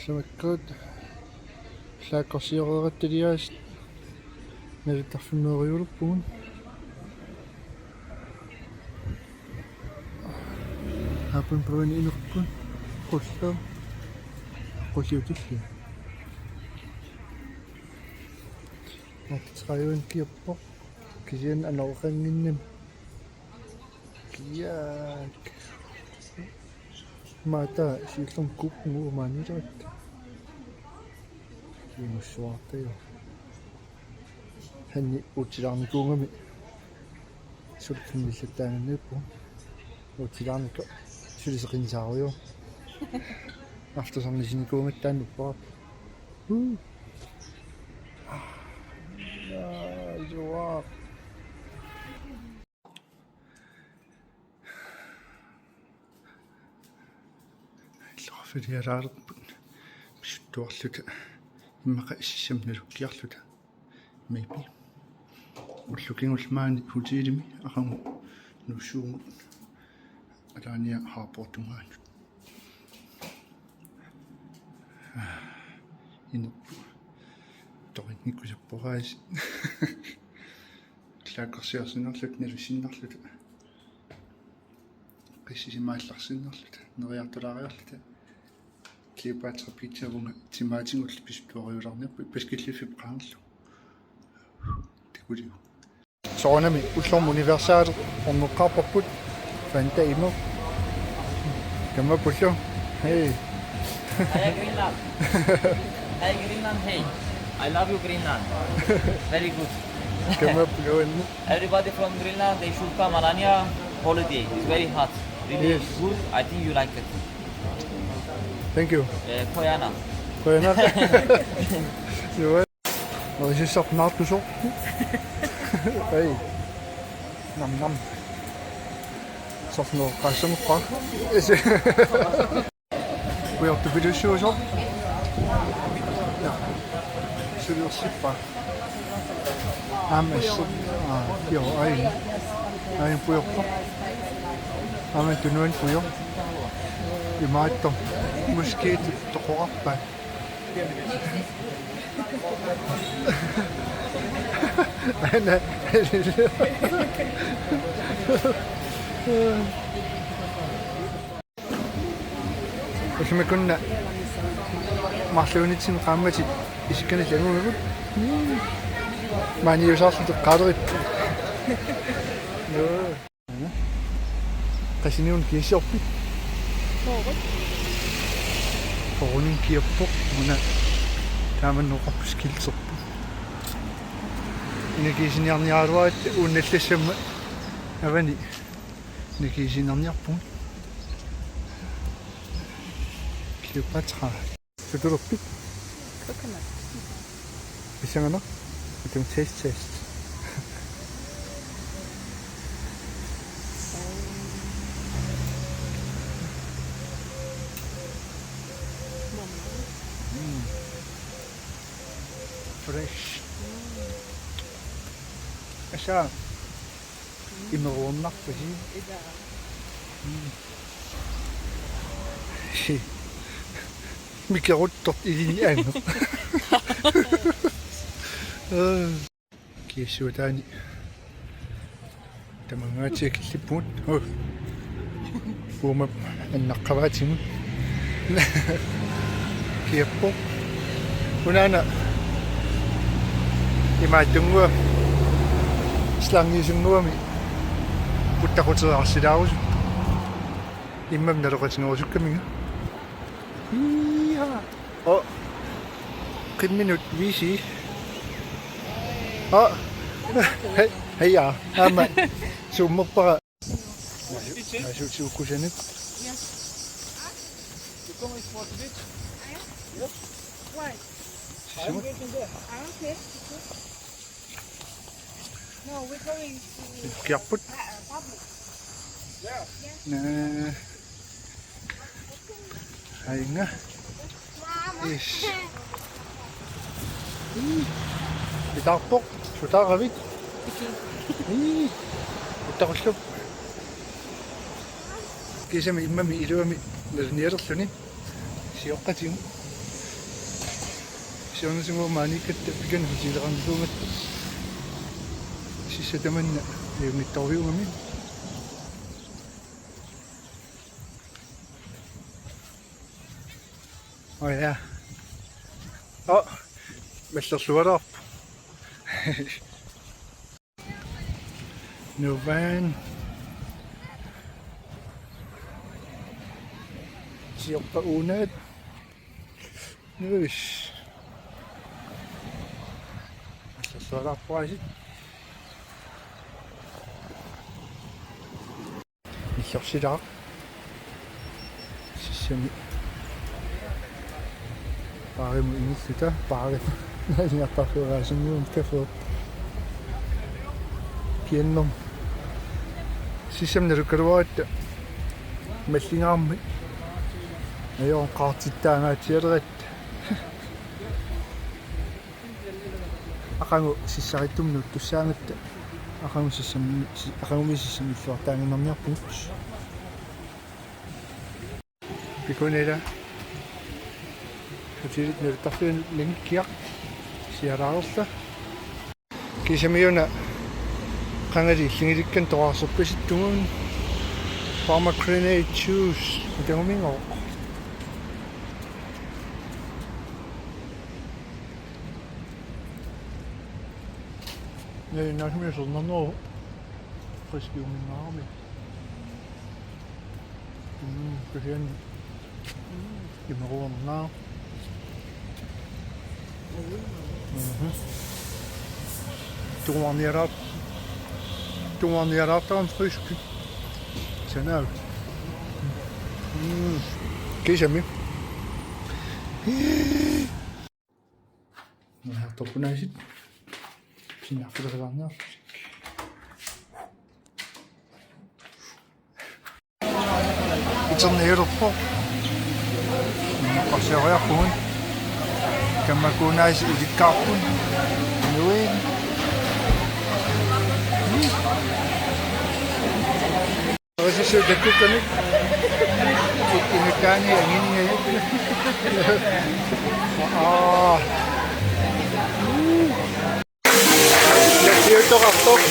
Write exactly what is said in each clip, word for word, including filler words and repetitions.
Tamakkuupput allaakkorsioreerattaliaasut nalittarfimmeeriulerpugut. Aappaani inerput qulleq qulliutulli. Naatitsqajuan kiappoq kisianni anoreqannginnami. Kiak. Maata siullermik kuupput uamaaniileratta. Kimussuartajo. Hanni utsilaarnikuugami. Sulfin nillattaanganniippu. Utsilaarnikoq suliseqinnisaaruju. Aftersunnisinikuugatta taanna uppara. Huu. Aa, iluaq. Illoqarfilialaalerput pisuttuarluta immaqa ississamik nalukkiarluta. Maybe. Ullut kingulliit maani hotelimi aqagu nuussuugut Alanya Harbour tungaanut. Inerput. Toqinngikkusapporaasi. Allaakkorsiorsinnarluta, nalussinnarluta. Qissisimaallarsinnarluta, neriartulaariarluta. Cleopatra Pizza-vunga timaatigullu pisuttuariularniarput paskilliffik qaangerlugu. Takuliu. Soorunami ullormi Universal orneqqaarparput. Fanta imeq. Kammappullu. Hey. Hi, Greenland. Hi, Greenland. Hey. I love you, Greenland. Very good. Kammappullu. Everybody from Greenland, they should come Alanya holiday. It's very hot. Really Yes. good. I think you like it. Thank you. Uh, Koyana. Koyana. You're right. Nå, jeg synes, at den er så. Hey. Nam, nam. Så for noget, der er sådan fra. Pujortupillussiusoq. Ja. Suliorsippaa. Aamma issut. Aa, joo, ain. Ain pujorpoq. Aamma tunuani pujorpoq. Imaattoq. Moskitut toqorarpaat. Aana. Ullumikkunna marluunitsinni qaammatit isikkanillit angugakkit. Maaniusaarlutik qaalerit. Qassinut kiassiorpit? Soorlu. Soorunami kiappoq una taamani oqarpusi kilterpoq. Ina kiisiniarniaraluaratta uunnallassama avani. Ina kiisiniarniarpugut. Cleopatra. Sutulerpit? Coconut. Pissanganaq. Utum taste test. Mm. Fresh. Asa. Imeruornarpasi. Mm. Mikeruttortoq ilinni angu. Kiassuataani. Tamangaatiga killippugut. Uu. Uuma annaqqavaatigut. Kiappoq. Unaana imaattunnguamik slangiusunnguamik uttaqutereersilaarusuttoq. Immami naloqatigerusukkaminga. Iiha. Oh. Qimminut visi. Oh. Hej, hej, ja. Aamma. Summerpara. Nasu-, nasuutigut kusanut. Yes. You coming for the beach? Yes. Why? I'm waiting there. Ah, okay. No, we're going to Kiarput. Uh, uh, public. Yeah. Naa. Ainga. Yes. Ii. Itaarpoq, sutaaravit? Ii. Uttaqullup. Kiisami immami iluami nalunialerluni. Sioqqatigut. Jonasimo maaniikkatta pikan hotelleqarnikuugatta. Sissaq tamanna ajunngitsorujuugami. Oh ja. Oh, mallerlualaarpoq. Nuvan. Siorpa unaat. Nus. Mallerlualaarpoq aasiit. Illorsilaaq. Sissami. Baarimut inilluta, baarimut. Nalinartarfioraasunguum kafeerpoq. Kiannerm. Sissami nalukkaluaratta. Mallingaarmat. Ajoq qaartittaangaatsialeratta. Aqagu sissaritsumut nuuttussaagatta. Aqagu sissam-, si-, aqagumi sissamilluartaaginnarniarpugut. Pikunila. Hotelip naluttarfiani nangikkiaq. Sialaarerluta. Kiisami una qangali illingilikkan toraarsorpasittugut. Pomegranate juice. Itagumingooq. Ja, naasumi sornarneruvoq. Friskiumingaarami. Mm, kisianni. Imeruernaaq. Mhm. Tungaaniaraat-, tungaaniaraattarami friski. Sanaak. Mm. Kiisami. Nahartorpunaasit. Sinnaarfilerulaarniarlutik. Iternialerpoq. Qassiariarpugut. Kammakuunaasi ilikkaarput. Nuin. Arisissu takkukkamik. Kukkumikkaani anginngajuk. Aa. Nassiuttoqartoq.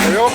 Ajo.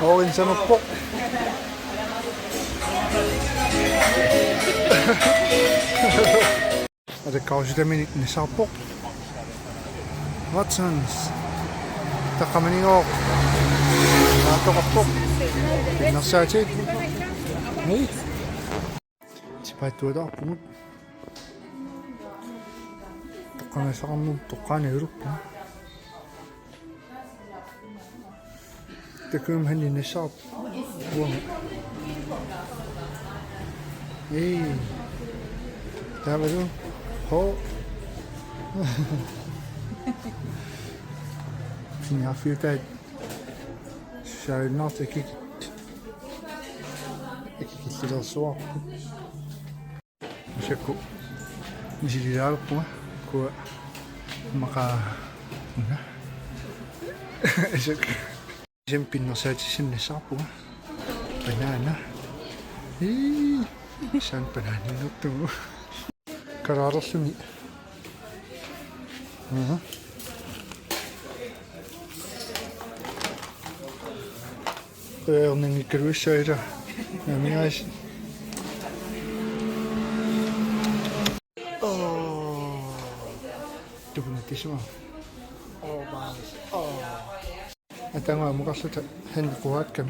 Orange-erpoq. Alakkarusutaminik nassaarpoq. Watsons. Taqqamanigooq. Naatsoqarpoq. Pinnersaatit. Hej. Tipaattuataarpugut. Toqqagassaqarnermut toqqaannaq ajorpugut. Takuuk hanni nassaarpoq. Uanga. Ei. Taavalu. Ho. Pisiniarfiutaat. Saannaarta ikikit. Ikikillilersuarput. Massakkut misililaalerpunga, kua maqa una. Isak. Isam pinnersaatissinnaassaarpunga. Banana. Ii, saan bananiinertugu. Kalaalerluni. Mhm. Erningikkaluissaila. Namias. Oh. Tupunga tisma. Oh, mas. Oh. Atanga mukarluta han kuatkam.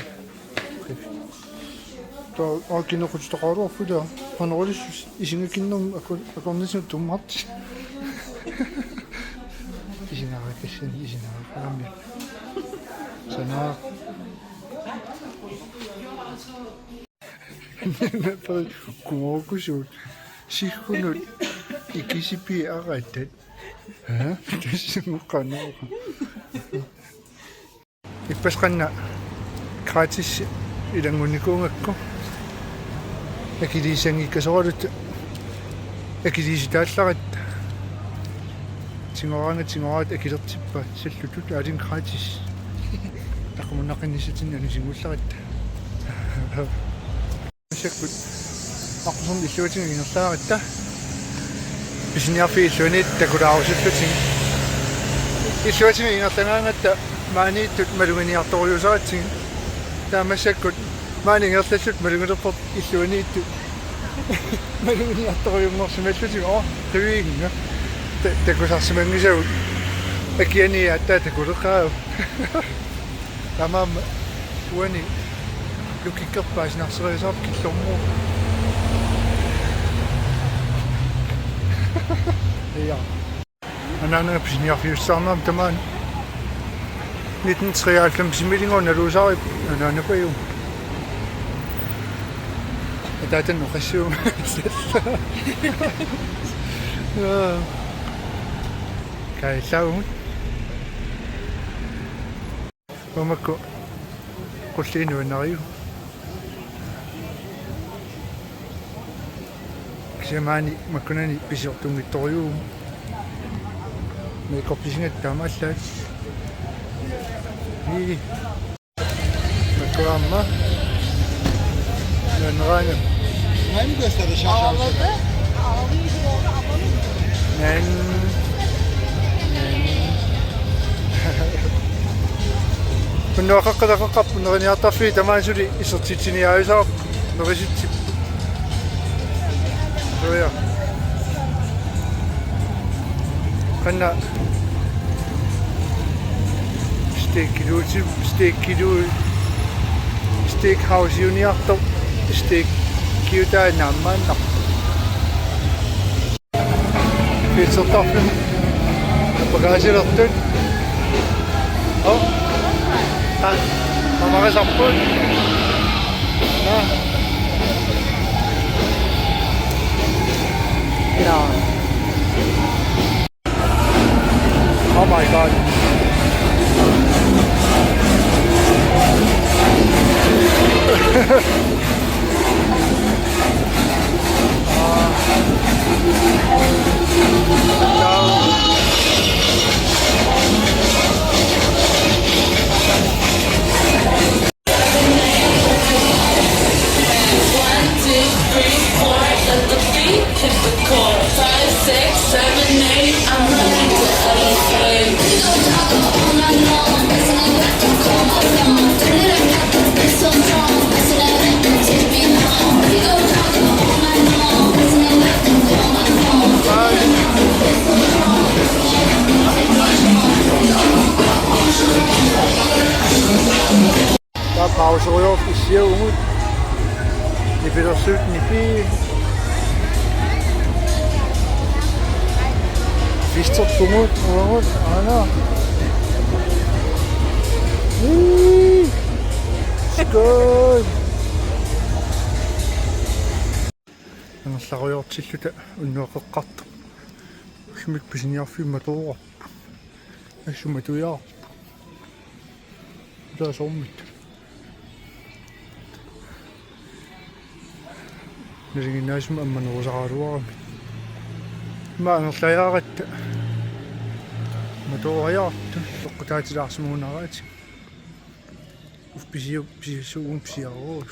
To okinukutsitoqaruarfila. Honorulis isingakinnerm akon akonnisiu tummat. Isingarakassan isingarakkaammi. Sana. Kumokusuut. Sihhunut ikisipii aratat. Ha? Tassuuqanaa. Ippassaq qanna gratis ilanngunnikuugakku. Akiliissanngikkasoraluta akiliisitaallaratta. Tigoraanga tigoraat akilertippa sallutut aallin gratis. Takumunaqinnissatin anusingullaratta. Massakkut aqqusermut illuatungaa ingerlaaratta. Pisiniarfiit illuanniit takulaarusullutik. Illuatungaa ingerlagaangatta maaniittut maluginiartorujussuusaratsigu. Taava massakkut maani ingerlalluta malugilerput illuanniittut. Maluginiartorujunngorsimallutik oo qiviinnga. Ta takusarsimanngisagut. Akiani aatsaat takuleqaaq. Taamaammat uani lukikkerpaa sinarseriasaarpoq killormut. Ja. Anaanaga pisiniarfiussaarnermut tamaani. Nitten treoghalvfems-imilinngooq naluusaarpoq anaanapaju. Ataatan oqassuunga. Ja. Kaallaavut. Uagut makku qulliit nuannarigut. Kisianni maani makkunani pisiortunngitsorujuuvugut. Meeqqat pisinngat taamaallaat. Ii. Makku aamma. Nuanneraangat. Naan. Unnuaqaqqat aqqaqqap neriniartarfii tamaani suli isertitsiniaajusaarput nerisitsip. Soja. Qanna steakiluuti, steakilu-, steakhouse-iuniartoq, steakiutaa naammaannarpoq. Pizzatarfik. Bagaasilertut. Oh. Ah, mamarisarput. Ah. Ja. Oh my God. One, two, three, four, let the beat hit the core. Five, six, seven, eight, I'm ready to elevate. We gon' rock all night long. Pausoriorput issiavugut. Nipilersuut nipi. Fisterpugut, uagut, aana. Ii. Skål. Angerlarujoortilluta unnuaqeqqartoq. Ullumi pisiniarfimmi matuuarput. Assut matuiaarput. Taasoormit. Nalinginnaasumik ammanerusaraluarami. Ima angerlariaratta. Matuuariartut. Toqqutaatilaarsimagunaraat. Uf pisiu-, pisiassuugut pisiaruugut.